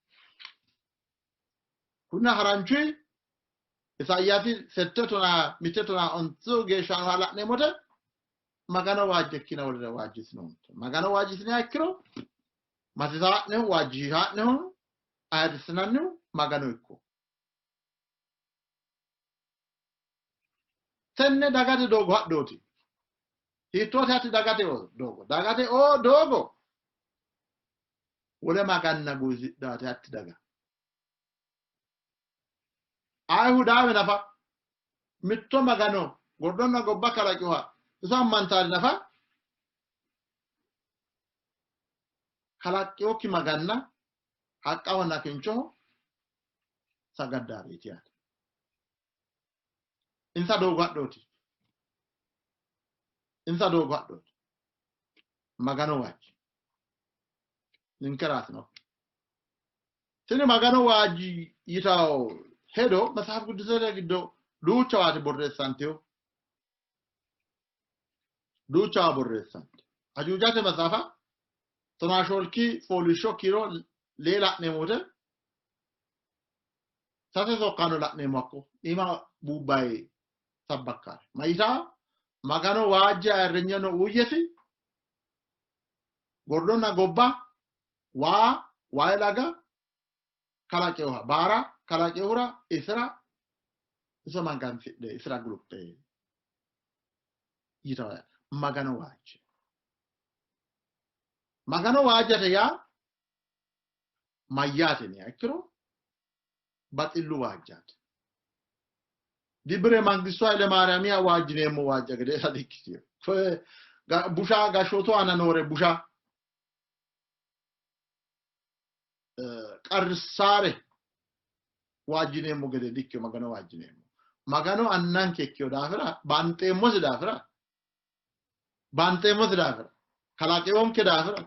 Kunna haranchuy Isayaasi 8 8 9 geeshsha la'neemmote Magano waajjekkina wolere waajjisinoonte. Magano waajjisiniha ikkiro masisaa'nehu waajjishaa'nehu ayirrisinannihu Magano ikko. Tenne dagate doogo hadhooti. Hiittoote hatti dagate doogo? Dagate oo doogo wole maganna guwisidhaate hatti daga. Ayihudaawe nafa mitto Magano gordonna gobba kalaqiha iso ammantaari nafa kalaqqiyokki maganna haqqahonna kinchoho sagaddaareeti yaate. Insa doogo hadhooti. Insa doogo hadhooti. Magano waajji. Ninkeraatino. Tini Magano waajji yitawo hedo መጽሐፍ ቅዱስete giddo duuchawaati borreessanteyo. Duuchawa borreessante. Ajuujate maxaafa 14 fooliishsho kiiro lee la'neemmo wote sase sokkaano la'neemmo hakko iima buubbayi sabbakkaare. Mayitaa Magano waajje ayirrinyeno uyyesi gordonna gobba waa wayi laga kalaqeyoha baara kalaqeyohura isira iso magansidhe isira guluphe yitawo Magano waajje. Magano waajjate yaa mayyaate yiniha ikkiro baxillu waajjaate. Dibire Mangistu Haile Maariyaamiha waajjineemmo waajja gede dikkitino. Busha gashshootu aana noore busha qarrissaare waajjineemmo gede dikkino Magano waajjineemmo. Magano annanke ikkiyo daafira banxeemmosi daafira banxeemmosi daafira kalaqeyonke daafira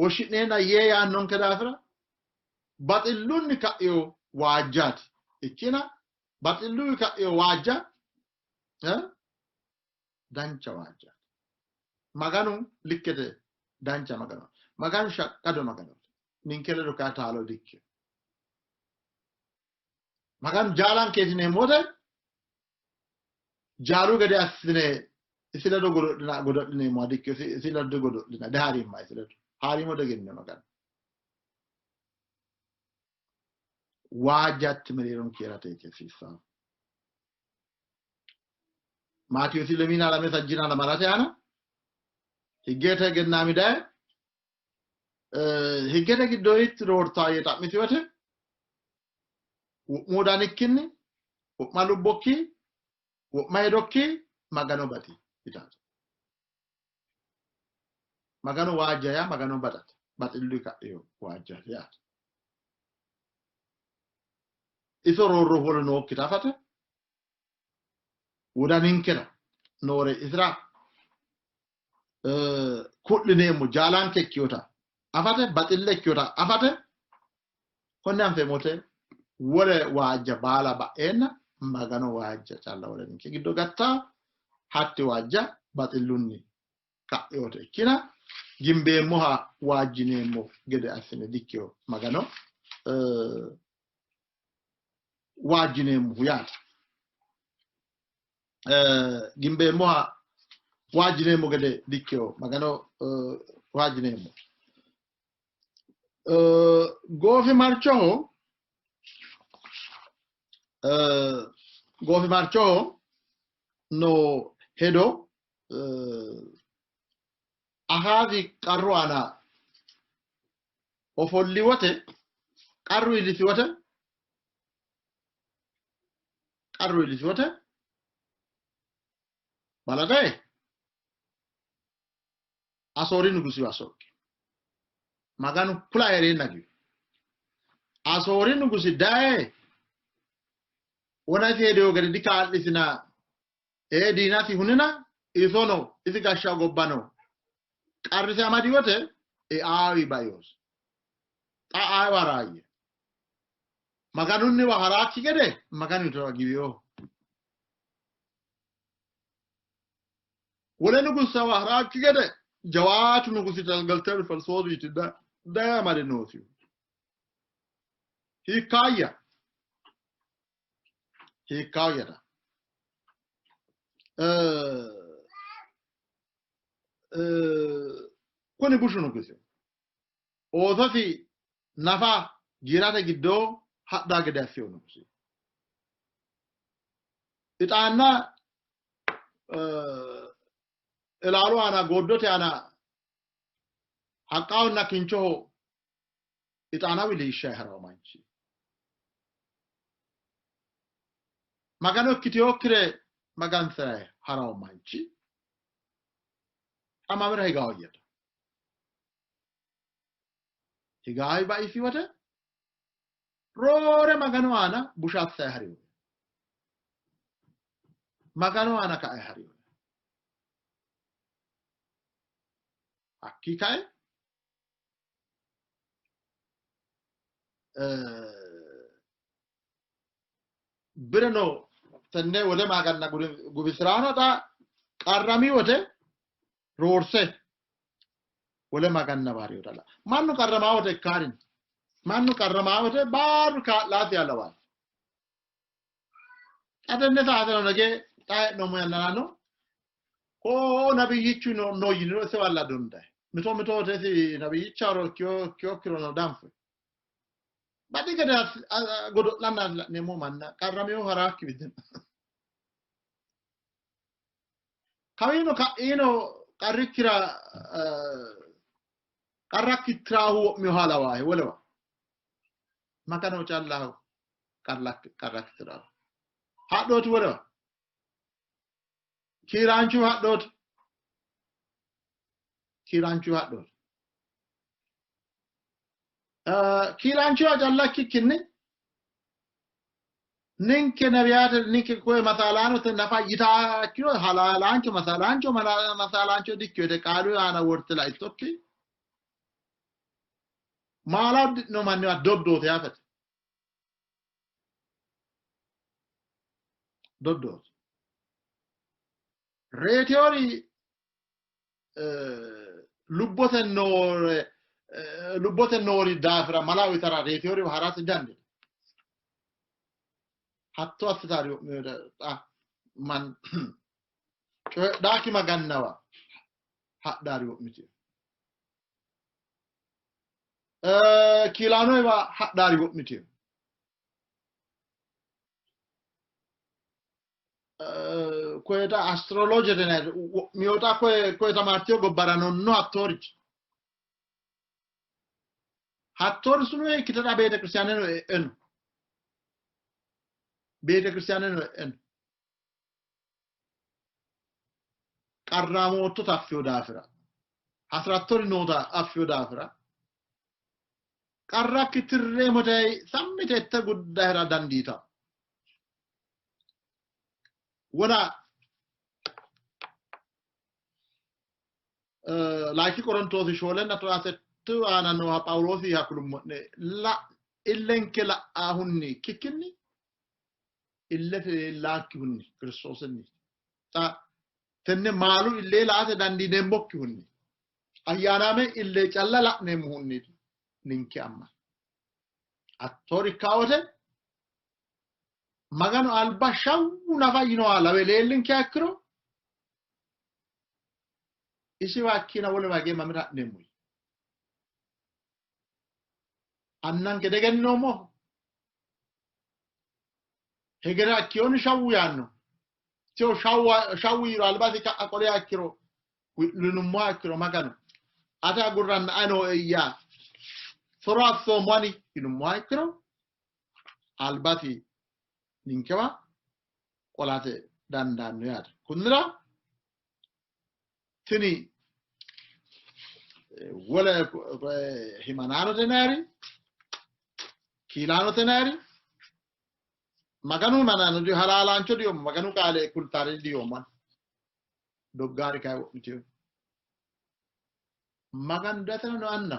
woshshi'neenna yee yaannonke daafira baxillunni ka'eyo waajjaati. Ikkina baxillunni ka'eyo waajja dancha waajjaati. Maganu likkete dancha Magano. Maganu shaqqado Maganooti. Ninke ledo kayi taalo dikkino. Maganu jaalankeeti yineemmo wote jaalu gede assine isi ledo godo'lineemmoha dikkino. Isi ledo godo'lina dihaariimma isi ledo. Haariimo diegennino Maganu. Waajjatti mereeronke heerateeti hasiissanno. Maatiyoosi 22 sajjina lamalate aana higgete egennaami daye higgete giddo hiitti roortaa yee xa'misi wote wo'mu wodanikkinni wo'ma lubbokki wo'ma hedokki Magano baxi yitaate. Magano waajja yaa Magano baxate. Baxillu ka'eyo waajjate yaate. Iso roorro wolu nookkita afate wodaninkera noore isira ku'lineemmo jaalanke ikkiyota afate baxille ikkiyota afate konne anfeemmote wole waajja baala ba'eenna Magano waajja calla wole ninke giddo gatta hatti waajja baxillunni ka'eyote ikkina gimbeemmoha waajjineemmo gede assine dikkiyo Magano waajjineemmohu yaate. Gimbeemmoha waajjineemmo gede dikkiyo Magano waajjineemmo. Goofimarchoho noo hedo Akaazi qarru aana ofolli wote qarru iillisi wote qarru iillisi wote balaxe Asoori nugusiwa soqqi. Maganu kula hee'reenna giwi. Asoori nugusi daye wonasi hedewo gede dikaa'lisina ee diinasi hunina isono isi gashsha gobbano qarrise amadi wote eaawi baiosi. Xa ayewa haraayye? Maganunniwa haraakki gede Maganu itowa giwiyo. Wole nugussawa haraakki gede jawaatu nugusi galteeri falsooriiti daye amade noosihu. Hiikkaayya? Hiikkaayyata? Kuni bushu nugusi oososi nafa giirate giddo hadhaa gede assino nugusi. Ixaanna ilaalu aana gooddote aana haqqahonna kinchoho ixaana wiliishshayi ha'rawo manchi. Magano ikkitinokkire magansi'rayi ha'rawo manchi xa mamira higawoyyata? Higayi baisi wote roore Maganu aana busha assayi ha'riwo. Maganu aana kae ha'riwo. Hakkii kae bireno tenne wole maganna gubisiraano xa qarrami wote roorse wole maganna baariyota la mannu qarramaa wote ikkaarin mannu qarramaa wote baaru kaa'laasi alawaal xa tenne saateno nage xa hee'noommo yannarano koo nabiyyichu no yiniro isewalla dondaye mito mito wote isi nabiyyicharo ikkiyokkirono danfe baxi gede godo'lanna la'neemmo manna qarramino haraakki bidin kawiino ka'iino qarrikkira qarrakki tiraahu wo'minoha lawaahe wolewa Magano callaho qarrakki tiraahu hadhooti wolewa kiiraanchu hadhooti kiiraanchu hadhooti kiiraanchuwa calla ikkikkinni ninke nabiyaate ninke koye masaalaanote nafa yitaakkiro halaalaancho masaalaancho masaalaancho dikkiyo yite qaalu aana worte laittokki maala uddi'no manniwa doddoote yaafete doddoote reetiyori lubbote noore lubbote noori daafira mala uyitara reetiyoriwa harate dandiino. Hatto assitari man coyidhaaki magannawa hadhaari wo'mitino. Kiilaanoiwa hadhaari wo'mitino. Koyeta astrolojete wo'miyota koye tamaartiyo gobbara nonno hattoorichi. Hattoori sunu ikkite xa beetekiristiyaaneno e'eno. Beetekiristiyaaneno e'eno. Qarraamoottota affiyo daafira, hasi'rattori noota affiyo daafira, qarrakki tirreemo tayi sammite itte guddahera dandiitanno. Wona Layinki Qorontoosi shoolenna tonaa settu aana nooha Phaawuloosiha kulummo'ne la illenke la'ahunni ikkikkinni illete leellaakkihunni Kiristoosinni xa tenne maalu illee la''ate dandiineemmokkihunni ayyaanaame ille calla la'neemmohunni ninke amma hattoori ikkaa wote Maganu alba shawwu nafa yinoha lawe leellinkeha ikkiro isiwa hakkiina wolewa hige mamira ha'neemmo? Annanke degennoomo? Hegere hakkiyooni shawwu yaanno. Tiyo shawwu yiiro albasi ka'a qoliha ikkiro wi'linummoha ikkiro Maganu ate agurranna ayi nooe yaa soro assoommo ani yinummoha ikkiro albasi ninkewa qolate dandaanno yaate. Kunnira tini wole himanaanote yinayiri kiilaanote yinayiri Maganu himanaano di halaalaancho diyoommo, Maganu qaale kultaare diyoommo. Doggaari kayi wo'mitino. Maganu datirano anna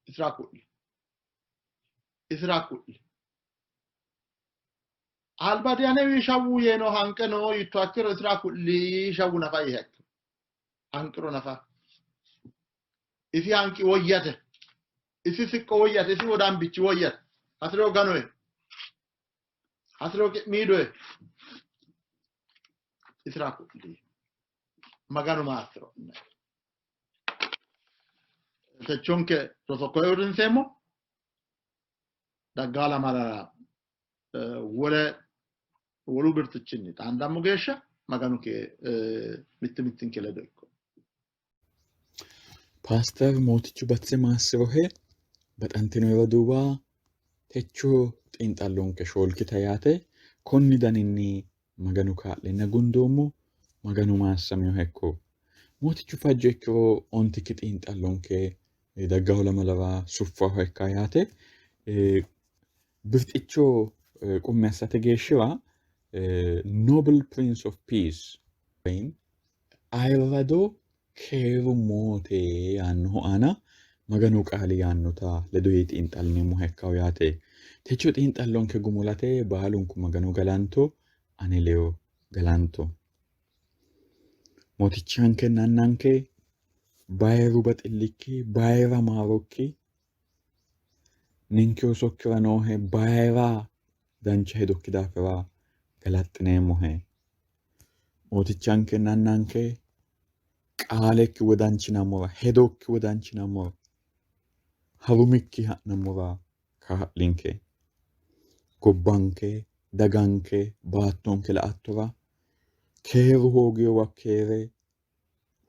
isira ku'li. Isira ku'li. Alba dianewi shawwu yee no hanqe no yitto akkiro isira ku'li shawwu nafa yihe akkiro. Hanqiro nafa. Isi hanqi woyyate. Isi siqqo woyyate. Isi wodaambichi woyyate. Hasiro ganoe. Hasiro qi'miidoe. Isira ku'li. Maganu maassiro'ne. Techonke roso koye uurrinseemmo. Daggaa lamalara wole wolu birxichinni xaandammo geeshsha Maganu mitti mittinke ledo ikko. Paaster Mootichu Batse maassirohe baxantino roduuwa techo xiinxallonke shoolkita yaate konni daninni Maganu kaa'lenna gundoommo Maganu maassaminoha ikko. Mootichu fajjo ikkiro ontikki xiinxallonke daggaho lamalara suffaho ikka yaate. Birxicho qummi assate geeshshira Nobel Prince of Peace ayirrado keeru moote yaannohu aana Maganu qaali yaannota ledo xiinxallineemmoha ikkaho yaate. Techo xiinxallonke gumulate baalunku Magano galanto, ane leyo galanto. Mootichankenna Annanke bayiru baxillikki, bayira maarokki, ninke oosokkira noohe bayira dancha hedokki daafira galaxxineemmohe. Mootichankenna Annanke qaalekki wodanchinammora, hedokki wodanchinammora, harumikki ha'nammora kaa'linke. Gobbanke, daganke, baattonke la''attora keeru hoogiyowa keere,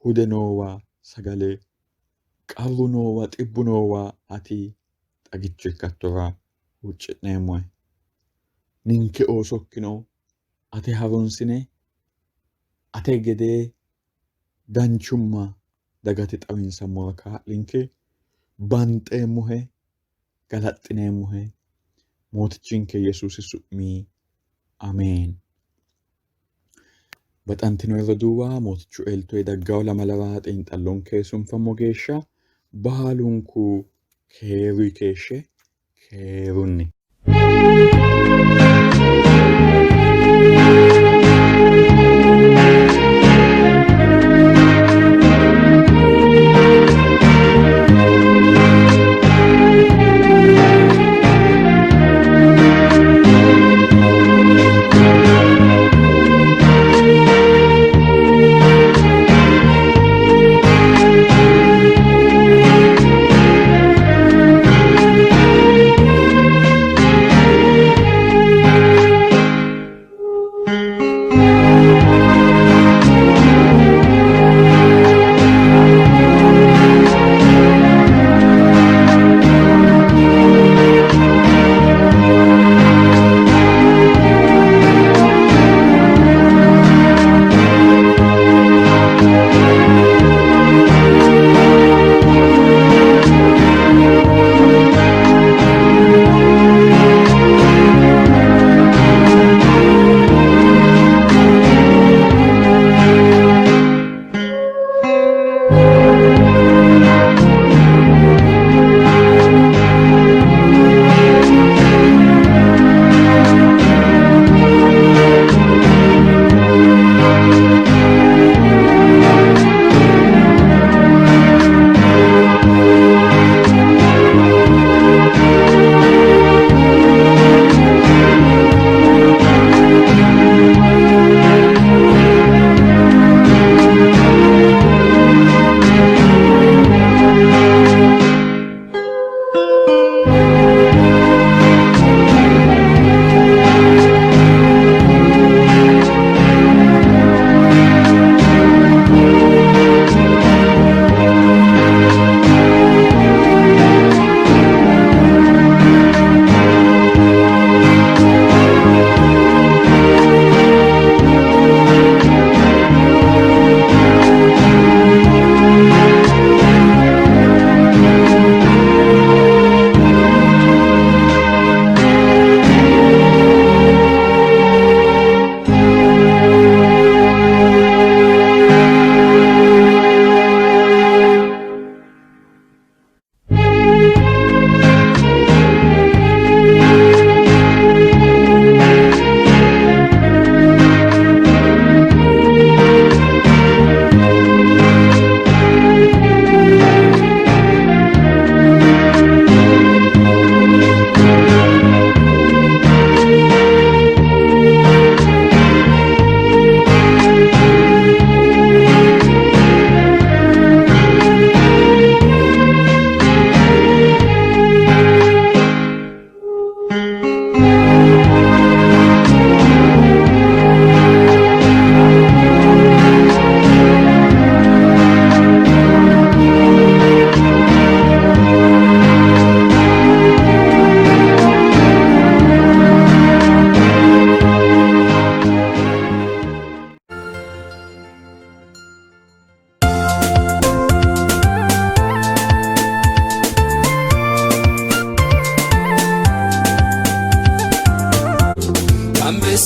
hude noowa sagale, qarru noowa, xibbu noowa ati xagicho ikkattora huucci'neemmohe. Ninke oosokkino ate harunsine ate gedee danchumma dagate xawinsammora kaa'linke. Banxeemmohe, galaxxineemmohe. Mootichinke Yesuusi su'mi ameen. Baxantino roduuwa, Mootichu eltoe daggawo lamalara xiinxallonke sunfammo geeshsha baalunku keeruyi keeshshe keerunni.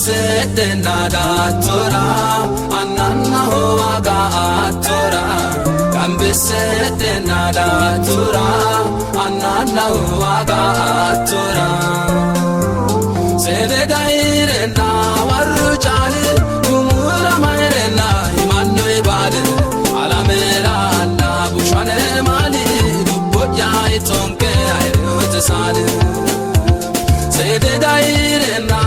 Gambisete nadatora ananna hoaga atora. Gambisete nadatora ananna hoaga atora. Senegairena warru caali gumura mairena himanno ibade alamera alla bushane mali dubboya itonke ayrote sale. Sedegairena